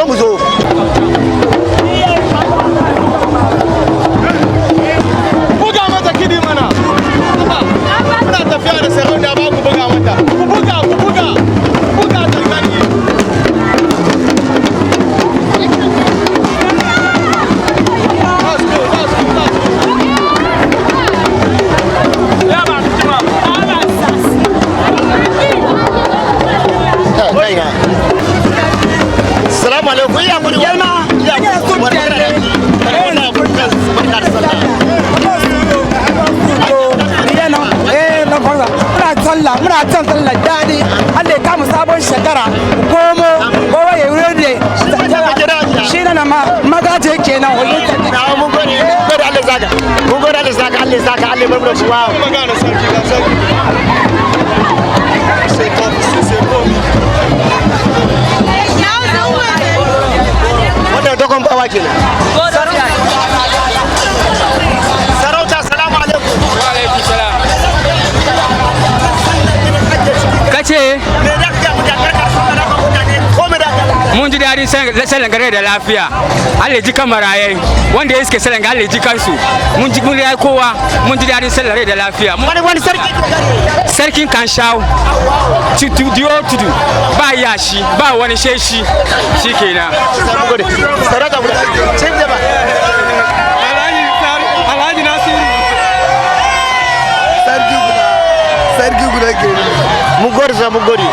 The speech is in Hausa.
Zo mu zo. Buga mata kidi mana. Muna tafiya da sarauniya, ba ku buga mata. Ku buga, ku buga, ku buga ta gani. Let's go, let's go, let's go. Kai na. Salamu alaikum. Iya kuri. Yalma. Iya kuri. Barka da sallah. Muna sallah, muna son sallah daɗi. Allah ya kama sabon shekara komo kowa ya rede shi na magaje kenan. Na mun gode, mun gode, Allah saka. Mun gode, Allah saka, Allah saka, Allah bar mu da kuwa. Magana sarki, ga sarki. C'est top, c'est promis. Wannan dogon bawa kenan. Sarauta, salamu alaikum. Wa alaikum salam. Kace? Me da ka mutane, barka da sallah da mutane ko me da ka? Mun ji daɗin sallan gare da lafiya. Allah ji kan marayai wanda ya suke sallan, Allah ji kansu. Mun ji mun yi kowa, mun ji daɗin sallan rai da lafiya. Wani sarki ke gari? Sarkin Kanshaw tutu diyo tudu ba yashi ba wani sheshi shikenan. Mun gode. Sarauta guda. Sai da ba. Alhaji Nasiru. Sarki guda. Sarki guda ke. Mun gode sa, mun gode.